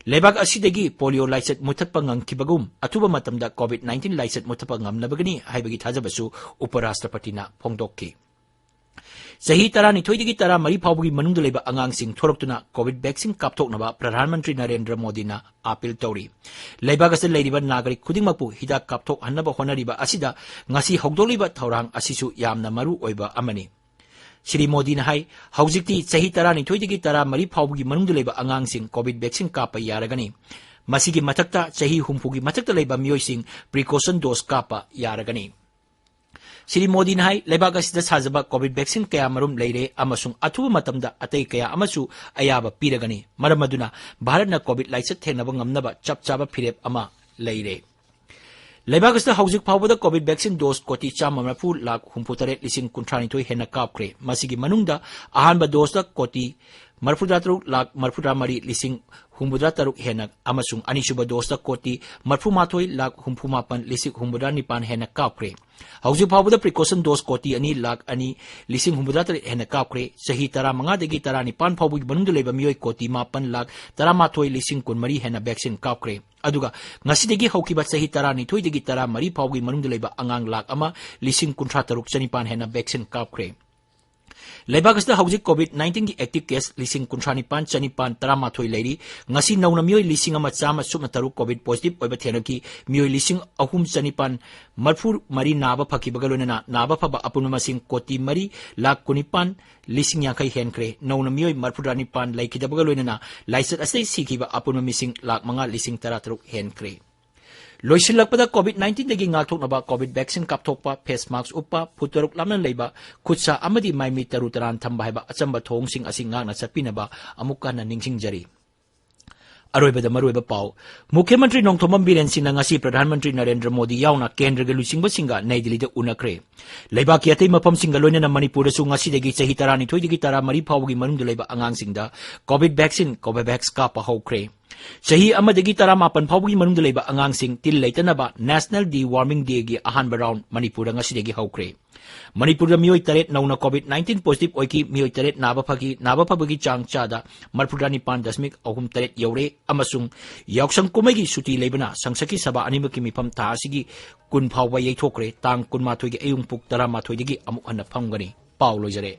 ꯂꯩꯕꯥꯛ ꯑꯁꯤꯗꯒꯤ ꯄꯣꯂꯤꯑꯣ ꯂꯥꯏꯆꯠ ꯃꯨꯊꯠꯄ ꯉꯝꯈꯤꯕꯒꯨꯝ ꯑꯊꯨꯕ ꯃꯇꯝꯗ COVID nineteen ꯂꯥꯏꯆꯠ ꯃꯨꯊꯠꯄ ꯉꯝꯅꯕꯒꯤꯅꯤ ꯍꯥꯏꯕꯒꯤ ꯊꯥꯖꯕꯁꯨ ꯎꯄꯔꯥꯁꯇ꯭ꯔꯄꯇꯤꯅ ꯐꯣꯡꯗꯣꯛꯈꯤ꯫ ꯆꯍꯤ ꯇꯔꯥꯅꯤꯊꯣꯏꯗꯒꯤ ꯇꯔꯥꯃꯔꯤ ꯐꯥꯎꯕꯒꯤ ꯃꯅꯨꯡꯗ ꯂꯩꯕ ꯑꯉꯥꯡꯁꯤꯡ ꯊꯣꯔꯛꯇꯨꯅ COVID vaccine ꯀꯥꯞꯊꯣꯛꯅꯕ ꯄ꯭ꯔꯙꯥꯟ ꯃꯟꯇ꯭ꯔꯤ ꯅꯔꯦꯟꯗ꯭ꯔ ꯃꯣꯗꯤꯅ ꯑꯥꯄꯤꯜ ꯇꯧꯔꯤ꯫ ꯂꯩꯕꯥꯛ ꯑꯁꯤꯗ ꯂꯩꯔꯤꯕ ꯅꯥꯒꯔꯤꯛ ꯈꯨꯗꯤꯡꯃꯛꯄꯨ ꯍꯤꯗꯥꯛ ꯀꯥꯞꯊꯣꯛꯍꯟꯅꯕ ꯍꯣꯠꯅꯔꯤꯕ ꯑꯁꯤꯗ ꯉꯁꯤ ꯍꯧꯗꯣꯛꯂꯤꯕ ꯊꯧꯔꯥꯡ ꯑꯁꯤꯁꯨ ꯌꯥꯝꯅ ꯃꯔꯨ ꯑꯣꯏꯕ ꯑꯃꯅꯤ꯫ ꯁ꯭ꯔꯤ ꯃꯣꯗꯤꯅ ꯍꯥꯏ, ꯍꯧꯖꯤꯛꯇꯤ ꯆꯍꯤ ꯇꯔꯥꯅꯤꯊꯣꯏꯗꯒꯤ ꯇꯔꯥꯃꯔꯤ ꯐꯥꯎꯕꯒꯤ ꯃꯅꯨꯡꯗ ꯂꯩꯕ ꯑꯉꯥꯡꯁꯤꯡ COVID vaccine ꯀꯥꯞꯄ ꯌꯥꯔꯒꯅꯤ꯫ ꯃꯁꯤꯒꯤ ꯃꯊꯛꯇ ꯆꯍꯤ ꯍꯨꯝꯐꯨꯒꯤ ꯃꯊꯛꯇ ꯂꯩꯕ ꯃꯤꯑꯣꯏꯁꯤꯡ precaution dose ꯀꯥꯞꯄ ꯌꯥꯔꯒꯅꯤ꯫ ꯁ꯭ꯔꯤ ꯃꯣꯗꯤꯅ ꯍꯥꯏ, ꯂꯩꯕꯥꯛ ꯑꯁꯤꯗ ꯁꯥꯖꯕ COVID vaccine ꯀꯌꯥ ꯃꯔꯨꯝ ꯂꯩꯔꯦ ꯑꯃꯁꯨꯡ ꯑꯊꯨꯕ ꯃꯇꯝꯗ ꯑꯇꯩ ꯀꯌꯥ ꯑꯃꯁꯨ ꯑꯌꯥꯕ ꯄꯤꯔꯒꯅꯤ꯫ ꯃꯔꯝ ꯑꯗꯨꯅ ꯚꯥꯔꯠꯅ COVID ꯂꯥꯏꯆꯠ ꯊꯦꯡꯅꯕ ꯉꯝꯅꯕ ꯆꯞ ꯆꯥꯕ ꯐꯤꯔꯦꯞ ꯑꯃ ꯂꯩꯔꯦ꯫ ꯂꯩꯕꯥꯛ ꯑꯁꯤꯗ ꯍꯧꯖꯤꯛ ꯐꯥꯎꯕꯗ COVID vaccine dose ꯀꯣꯇꯤ ꯆꯥꯝꯃ ꯃꯔꯤꯐꯨ ꯂꯥꯈ ꯍꯨꯝꯐꯨ ꯇꯔꯦꯠ ꯂꯤꯁꯤꯡ ꯀꯨꯟꯊ꯭ꯔꯥ ꯅꯤꯊꯣꯏ ꯍꯦꯟꯅ ꯀꯥꯞꯈ꯭ꯔꯦ꯫ ꯃꯁꯤꯒꯤ ꯃꯅꯨꯡꯗ ꯑꯍꯥꯟꯕ dose ꯇ ꯀꯣꯇꯤ ꯃꯔꯤꯐꯨꯇꯔꯥ ꯇꯔꯨꯛ ꯂꯥꯈ ꯃꯔꯤꯐꯨꯇꯔꯥ ꯃꯔꯤ ꯂꯤꯁꯤꯡ ꯍꯨꯝꯐꯨꯇꯔꯥ ꯇꯔꯨꯛ ꯍꯦꯟꯅ ꯑꯃꯁꯨꯡ ꯑꯅꯤꯁꯨꯕ dose ꯇ ꯀꯣꯇꯤ ꯃꯔꯤꯐꯨ ꯃꯥꯊꯣꯏ ꯂꯥꯈ ꯍꯨꯝꯐꯨ ꯃꯥꯄꯟ ꯂꯤꯁꯤꯡ ꯍꯨꯝꯐꯨꯇꯔꯥ ꯅꯤꯄꯥꯟ ꯍꯦꯟꯅ ꯀꯥꯞꯈ꯭ꯔꯦ꯫ ꯍꯧꯖꯤꯛ ꯐꯥꯎꯕꯗ precaution dose ꯀꯣꯇꯤ ꯑꯅꯤ ꯂꯥꯈ ꯑꯅꯤ ꯂꯤꯁꯤꯡ ꯍꯨꯝꯐꯨꯇꯔꯥ ꯇꯔꯦꯠ ꯍꯦꯟꯅ ꯀꯥꯞꯈ꯭ꯔꯦ꯫ ꯆꯍꯤ ꯇꯔꯥꯃꯉꯥꯗꯒꯤ ꯇꯔꯥꯅꯤꯄꯥꯟ ꯐꯥꯎꯕꯒꯤ ꯃꯅꯨꯡꯗ ꯂꯩꯕ ꯃꯤꯑꯣꯏ ꯀꯣꯇꯤ ꯃꯥꯄꯟ ꯂꯥꯈ ꯇꯔꯥꯃꯥꯊꯣꯏ ꯂꯤꯁꯤꯡ ꯀꯨꯟꯃꯔꯤ ꯍꯦꯟꯅ vaccine ꯀꯥꯞꯈ꯭ꯔꯦ꯫ ꯑꯗꯨꯒ ꯉꯁꯤꯗꯒꯤ ꯍꯧꯈꯤꯕ ꯆꯍꯤ ꯇꯔꯥꯅꯤꯊꯣꯏꯗꯒꯤ ꯇꯔꯥꯃꯔꯤ ꯐꯥꯎꯕꯒꯤ ꯃꯅꯨꯡꯗ ꯂꯩꯕ ꯑꯉꯥꯡ ꯂꯥꯈ ꯑꯃ ꯂꯤꯁꯤꯡ ꯀꯨꯟꯊ꯭ꯔꯥ ꯇꯔꯨꯛ ꯆꯅꯤꯄꯥꯟ ꯍꯦꯟꯅ vaccine ꯀꯥꯞꯈ꯭ꯔꯦ꯫ ꯂꯩꯕꯥꯛ ꯑꯁꯤꯗ ꯍꯧꯖꯤꯛ COVID nineteen ꯒꯤ active case ꯂꯤꯁꯤꯡ ꯀꯨꯟꯊ꯭ꯔꯥ ꯅꯤꯄꯥꯟ ꯆꯅꯤꯄꯥꯟ ꯇꯔꯥꯃꯥꯊꯣꯏ ꯂꯩꯔꯤ꯫ ꯉꯁꯤ ꯅꯧꯅ ꯃꯤꯑꯣꯏ ꯂꯤꯁꯤꯡ ꯑꯃ ꯆꯥꯝꯃ ꯁꯨꯞꯅ ꯇꯔꯨꯛ COVID positive ꯑꯣꯏꯕ ꯊꯦꯡꯅꯈꯤ꯫ ꯃꯤꯑꯣꯏ ꯂꯤꯁꯤꯡ ꯑꯍꯨꯝ ꯆꯅꯤꯄꯥꯟ ꯃꯔꯤꯐꯨ ꯃꯔꯤ ꯅꯥꯕ ꯐꯈꯤꯕꯒ ꯂꯣꯏꯅꯅ ꯅꯥꯕ ꯐꯕ ꯑꯄꯨꯟꯕ ꯃꯁꯤꯡ ꯀꯣꯇꯤ ꯃꯔꯤ ꯂꯥꯈ ꯀꯨꯟꯅꯤꯄꯥꯟ ꯂꯤꯁꯤꯡ ꯌꯥꯡꯈꯩ ꯍꯦꯟꯈ꯭ꯔꯦ꯫ ꯅꯧꯅ ꯃꯤꯑꯣꯏ ꯃꯔꯤꯐꯨꯇꯔꯥ ꯅꯤꯄꯥꯟ ꯂꯩꯈꯤꯗꯕꯒ ꯂꯣꯏꯅꯅ ꯂꯥꯏꯆꯠ ꯑꯁꯤꯗꯒꯤ ꯁꯤꯈꯤꯕ ꯑꯄꯨꯟꯕ ꯃꯤꯁꯤꯡ ꯂꯥꯈ ꯃꯉꯥ ꯂꯤꯁꯤꯡ ꯇꯔꯥ ꯇꯔꯨꯛ ꯍꯦꯟꯈ꯭ꯔꯦ꯫ ꯂꯣꯏꯁꯤꯜꯂꯛꯄꯗ COVID nineteen ꯗꯒꯤ ꯉꯥꯛꯊꯣꯛꯅꯕ COVID vaccine ꯀꯥꯞꯊꯣꯛꯄ, face mask ꯎꯞꯄ, ꯐꯨꯠ ꯇꯔꯨꯛ ꯂꯥꯞꯅ ꯂꯩꯕ, ꯈꯨꯠ ꯁꯥ ꯑꯃꯗꯤ ꯃꯥꯏ ꯃꯤꯠ ꯇꯔꯨ ꯇꯔꯥꯅ ꯊꯝꯕ ꯍꯥꯏꯕ ꯑꯆꯝꯕ ꯊꯧꯑꯣꯡꯁꯤꯡ ꯑꯁꯤ ꯉꯥꯛꯅ ꯆꯠꯄꯤꯅꯕ ꯑꯃꯨꯛ ꯍꯟꯅ ꯅꯤꯡꯁꯤꯡꯖꯔꯤ꯫ ꯑꯔꯣꯏꯕꯗ ꯃꯔꯨꯑꯣꯏꯕ ꯄꯥꯎ꯫ ꯃꯨꯈ꯭ꯌ ꯃꯟꯇ꯭ꯔꯤ ꯅꯣꯡꯊꯣꯝꯕꯝ ꯕꯤꯔꯦꯟ ꯁꯤꯡꯅ ꯉꯁꯤ ꯄ꯭ꯔꯙꯥꯟ ꯃꯟꯇ꯭ꯔꯤ ꯅꯔꯦꯟꯗ꯭ꯔ ꯃꯣꯗꯤ ꯌꯥꯎꯅ ꯀꯦꯟꯗ꯭ꯔꯒꯤ ꯂꯨꯆꯤꯡꯕꯁꯤꯡꯒ ꯅꯩ ꯗꯤꯜꯂꯤꯗ ꯎꯅꯈ꯭ꯔꯦ꯫ ꯂꯩꯕꯥꯛꯀꯤ ꯑꯇꯩ ꯃꯐꯝꯁꯤꯡꯒ ꯂꯣꯏꯅꯅ ꯃꯅꯤꯄꯨꯔꯗꯁꯨ ꯉꯁꯤꯗꯒꯤ ꯆꯍꯤ ꯇꯔꯥꯅꯤꯊꯣꯏꯗꯒꯤ ꯇꯔꯥꯃꯔꯤ ꯐꯥꯎꯕꯒꯤ ꯃꯅꯨꯡꯗ ꯂꯩꯕ ꯑꯉꯥꯡꯁꯤꯡꯗ COVID vaccine Covovax ꯀꯥꯞꯄ ꯍꯧꯈ꯭ꯔꯦ꯫ ꯆꯍꯤ ꯑꯃꯗꯒꯤ ꯇꯔꯥꯃꯥꯄꯟ ꯐꯥꯎꯕꯒꯤ ꯃꯅꯨꯡꯗ ꯂꯩꯕ ꯑꯉꯥꯡꯁꯤꯡ ꯇꯤꯜ ꯂꯩꯇꯅꯕ National Deworming Day ꯒꯤ ꯑꯍꯥꯟꯕ round ꯃꯅꯤꯄꯨꯔꯗ ꯉꯁꯤꯗꯒꯤ ꯍꯧꯈ꯭ꯔꯦ꯫ ꯃꯅꯤꯄꯨꯔꯗ ꯃꯤꯑꯣꯏ ꯇꯔꯦꯠ ꯅꯧꯅ COVID nineteen positive ꯑꯣꯏꯈꯤ, ꯃꯤꯑꯣꯏ ꯇꯔꯦꯠ ꯅꯥꯕ ꯐꯈꯤ, ꯅꯥꯕ ꯐꯕꯒꯤ ꯆꯥꯡ ꯆꯥꯗ ꯃꯔꯤꯐꯨꯇꯔꯥꯅꯤꯄꯥꯟ ꯗꯁꯃꯤꯛ ꯑꯍꯨꯝ ꯇꯔꯦꯠ ꯌꯧꯔꯦ ꯑꯃꯁꯨꯡ ꯌꯥꯎꯁꯪ ꯀꯨꯝꯍꯩꯒꯤ ꯁꯨꯇꯤ ꯂꯩꯕꯅ ꯁꯪꯁꯛꯀꯤ ꯁꯚꯥ ꯑꯅꯤꯃꯛꯀꯤ ꯃꯤꯐꯝ ꯊꯥ ꯑꯁꯤꯒꯤ ꯀꯨꯟ ꯐꯥꯎꯕ ꯌꯩꯊꯣꯛꯈ꯭ꯔꯦ꯫ ꯇꯥꯡ ꯀꯨꯟꯃꯥꯊꯣꯏꯒꯤ ꯑꯌꯨꯛ ꯄꯨꯡ ꯇꯔꯥꯃꯥꯊꯣꯏꯗꯒꯤ ꯑꯃꯨꯛ ꯍꯟꯅ ꯐꯝꯒꯅꯤ꯫ ꯄꯥꯎ ꯂꯣꯏꯖꯔꯦ꯫